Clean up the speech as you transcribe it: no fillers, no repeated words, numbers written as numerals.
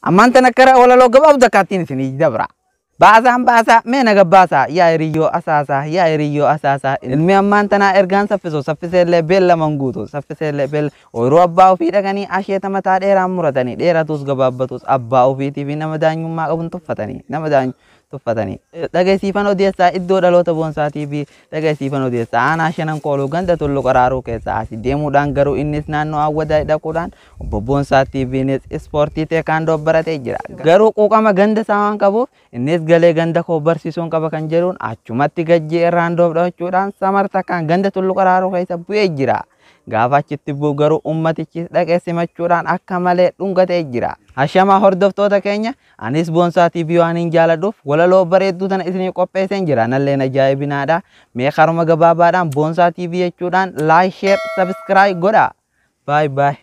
Ammaan tana kara walaloo gabaabduu takkaattiin isinii dabra. Baasaan baasaa mee naga baasaa yaa hiriyyoo asaasaa yaa hiriyyoo asaasaa ilmi ammaan tanaa ergaan saffisu saffiseellee beellaman guutu saffiseellee beella ooyiruu abbaa ofii dhaqanii asheeta mataa dheeraan muratanii dheeratus gabaabbatus abbaa ofiitii fi nama daanyummaa qabuun tuffatanii nama daanyu tuffatanii. Dhageessiifan odeessaa iddoo dhaloota boonsaatii fi dhageessiifan odeessaa aanaa shanan kooluu ganda tullu qaraaruu keessaa asii deemuudhaan garuu innis naannoo awwadaa dhaquudhaan obbo Boonsaa TVnis ispoortii teekaandoo baratee jira. Garuu quuqama ganda isaa waan qabuuf innis galee ganda koo barsiisuun qaba kan jedhuun achumatti gajjee irraandoof dhawachuudhaan samartakkaan ganda tullu qaraaruu keessa bu'ee jira. Gaafa achitti bu'u garuu ummatichi dhaqee simachuudhaan akka malee dhungatee jira. Hashamaa hordoftoota keenya anis Boonsaa TV waan hin jaaladhuuf walaloo bareedduu tana isinii qopheesseen jira. Nalleen ajaa'ibinaadha. Mee karuma gabaabaadhaan Boonsaa TV jechuudhaan like, share, subscribe godha. Bye bye.